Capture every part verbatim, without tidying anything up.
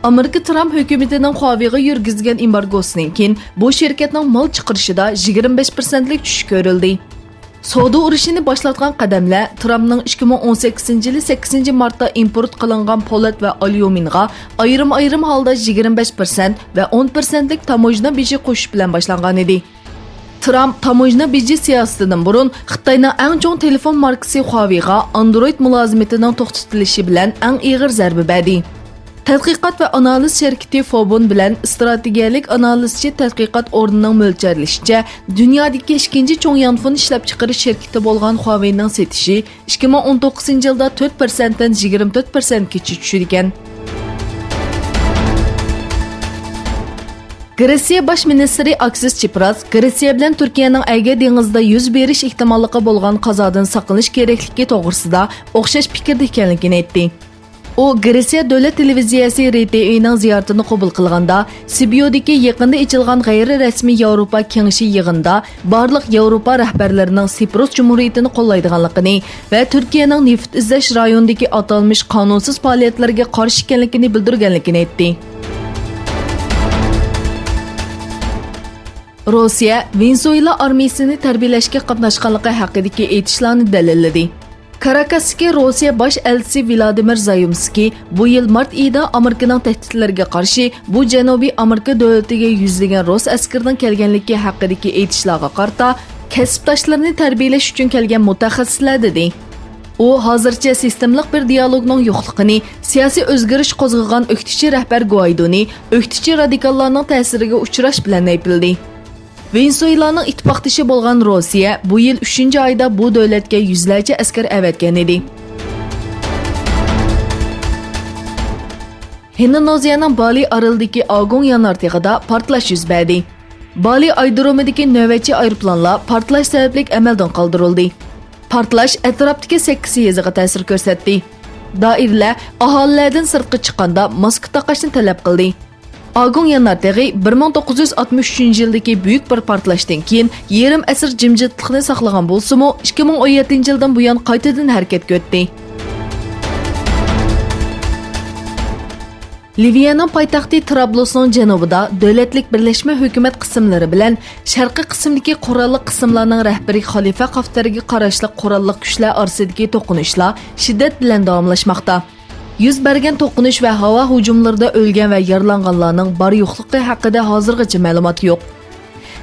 ئامېرىكا ترامپ ھۆكۈمىتىنىڭ خۇاۋېيغا يۈرگۈزگەن ئېمبارگوسىدىن كېيىن، بۇ شىركەتنىڭ مال چىقىرىشىدا يىگىرمە بەش پىرسەنتلىك چۈشۈش كۆرۈلدى. سودا ئۇرۇشىنى باشلاتقان قەدەملەر ترامپنىڭ ئىككى مىڭ ئون سەككىزىنچى يىلى سەككىزىنچى مارتتا ئىمپورت قىلىنغان پولات ۋە ئاليۇمىنغا ئايرىم-ئايرىم ھالدا يىگىرمە بەش پىرسەنت ۋە ئون پىرسەنتلىك تاموژنا بېجى قوشۇش بىلەن باشلانغان ئىدى. ترامپ تاموژنا بېجى سىياسىتىدىن بۇرۇن خىتاينىڭ ئەڭ چوڭ تېلېفون ماركىسى خۇاۋېيغا ئاندرويد مۇلازىمىتىنىڭ توختىتىلىشى بىلەن ئەڭ ئېغىر زەربە بەردى. تەتقىقات ۋە ئانالىز شىركىتى فوبۇن بىلەن ئىستراتېگىيەلىك ئانالىزچى تەتقىقات ئورنىنىڭ مۆلچەرلىشىچە، دۇنيادىكى ئىككىنچى چوڭ يانفون ئىشلەپچىقىرىش شىركىتى بولغان خۇاۋېينىڭ سېتىشى ئىككى مىڭ ئون توققۇزىنچى يىلدا تۆت پىرسەنتتىن يىگىرمە تۆت پىرسەنتكىچە چۈشىدىكەن. گرېتسىيە باش مىنىستىرى ئاكسىس چىپراس گرېتسىيە بىلەن تۈركىيەنىڭ ئەگە دېڭىزىدا يۈز بېرىش ئېھتىماللىقى بولغان قازادىن ساقلىنىش كېرەكلىكى توغرىسىدا ئوخشاش پىكىردە ئىكەنلىكىنى ئېيتتى. ئۇ گرېتسىيە دۆلەت تېلېۋىزىيەسى رې تې ۋېنىڭ زىيارىتىنى قوبۇل قىلغاندا، سىبيۇدىكى يېقىندا ئېچىلغان غەيرىي رەسمىي ياۋروپا كېڭىشى يىغىنىدا بارلىق ياۋروپا رەھبەرلىرىنىڭ سىپرۇس جۇمھۇرىيىتىنى قوللايدىغانلىقىنى ۋە تۈركىيەنىڭ نېفىت ئىزدەش رايونىدىكى ئاتالمىش قانۇنسىز پائالىيەتلەرگە قارشى ئىكەنلىكىنى بىلدۈرگەنلىكىنى ئېيتتى. روسىيە ۋېنېزۇېلا ئارمىيىسىنى تەربىيەلەشكە قاتناشقانلىقى ھەققىدىكى ئېيتىشلارنى دەلىللىدى. كاراكاستىكى روسىيە باش ئەلچىسى ۋلادىمىر زايومسكىي بۇ يىل مارت ئېيىدا ئامېرىكىنىڭ تەھدىتلىرىگە قارشى بۇ جەنۇبىي ئامېرىكا دۆلىتىگە يۈزلىگەن رۇس ئەسكىرىنىڭ كەلگەنلىكى ھەققىدىكى ئېيتىشلارغا قارىتا، كەسىپداشلىرىنى تەربىيەلەش ئۈچۈن كەلگەن مۇتەخەسسىسلەر دېدى. ئۇ ھازىرچە سىستېمىلىق بىر دىيالوگنىڭ يوقلۇقىنى، سىياسىي ئۆزگىرىش قوزغىغان ئۆكتىچى رەھبەر گۇئايدونى ئۆكتىچى رادىكاللارنىڭ تەسىرىگە ئۇچراش بىلەن ئەيىبلىدى. ۋېنېزۇېلانىڭ ئىتتىپاقدىشى بولغان روسىيە بۇ يىل ئۈچىنچى ئايدا بۇ دۆلەتكە يۈزلەرچە ئەسكەر ئەۋەتكەن ئىدى. ھىندونېزىيەنىڭ بالى ئارىلىدىكى ئاگۇڭ يانارتېغىدا پارتلاش يۈز بەردى. بالى ئايرودرومىدىكى نۆۋەتچى ئايروپىلانلار پارتلاش سەۋەبلىك ئەمەلدىن قالدۇرۇلدى. پارتلاش ئەتراپتىكى سەككىز يېزىغا تەسىر كۆرسەتتى. دائىرىلەر ئاھالىلەردىن سىرتقا چىققاندا ماسكا تاقاشنى تەلەپ قىلدى. ئاگۇڭ يانارتېغى بىر مىڭ توققۇز يۈز ئاتمىش ئۈچىنچى يىلدىكى بۈيۈك بىر پارتلاشتىن كېيىن يېرىم ئەسىر جىمجىتلىقنى ساقلىغان بولسىمۇ، ئىككى مىڭ ئون يەتتىنچى يىلدىن بۇيان قايتىدىن ھەرىكەتكە ئۆتتى. لىۋىيەنىڭ پايتەختى ترابلۇسنىڭ جەنۇبىدا دۆلەتلىك بىرلەشمە ھۆكۈمەت قىسىملىرى بىلەن شەرقىي قىسىمدىكى قوراللىق قىسىملارنىڭ رەھبىرى خەلىپە خافتەرگە قاراشلىق قوراللىق كۈچلەر ئارىسىدىكى توقۇنۇشلار شىددەت بىلەن داۋاملاشماقتا. يۈز بەرگەن توقۇنۇش ۋە ھاۋا ھۇجۇملىرىدا ئۆلگەن ۋە يارىلانغانلارنىڭ بار يوقلۇقى ھەققىدە ھازىرغىچە مەلۇمات يوق.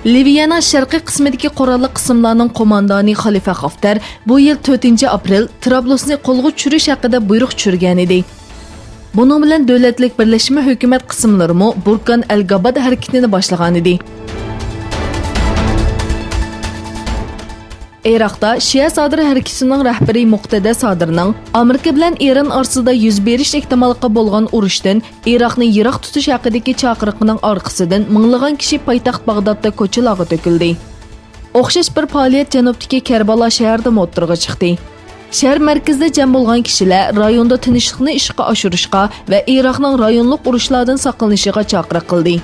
لىۋىيەنىڭ شەرقىي قىسمىدىكى قوراللىق قىسىملارنىڭ قوماندانى خەلىپە خافتەر بۇ يىل تۆتىنچى ئاپرېل ترابلۇسنى قولغا چۈشۈرۈش ھەققىدە بۇيرۇق چۈشۈرگەنىدى. بۇنىڭ بىلەن دۆلەتلىك بىرلەشمە ھۆكۈمەت قىسىملىرىمۇ بۇركان ئەل گاباد ھەرىكىتىنى باشلىغانىدى. ئىراقتا شىئە سادىر ھەرىكىتىنىڭ رەھبىرى مۇقتەدە سادىرنىڭ ئامېرىكا بىلەن ئىران ئارىسىدا يۈز بېرىش ئېھتىماللىقى بولغان ئۇرۇشتىن ئىراقنى يىراق تۇتۇش ھەققىدىكى چاقىرىقىنىڭ ئارقىسىدىن مىڭلىغان كىشى پايتەخت باغدادتا كوچىلارغا تۆكۈلدى. ئوخشاش بىر پائالىيەت جەنۇبتىكى كەربالا شەھىرىدىمۇ ئوتتۇرىغا چىقتى. شەھەر مەركىزىدە جەم بولغان كىشىلەر رايوندا تىنچلىقنى ئىشقا ئاشۇرۇشقا ۋە ئىراقنىڭ رايونلۇق ئۇرۇشلاردىن ساقلىنىشىغا چاقىرىق قىلدى.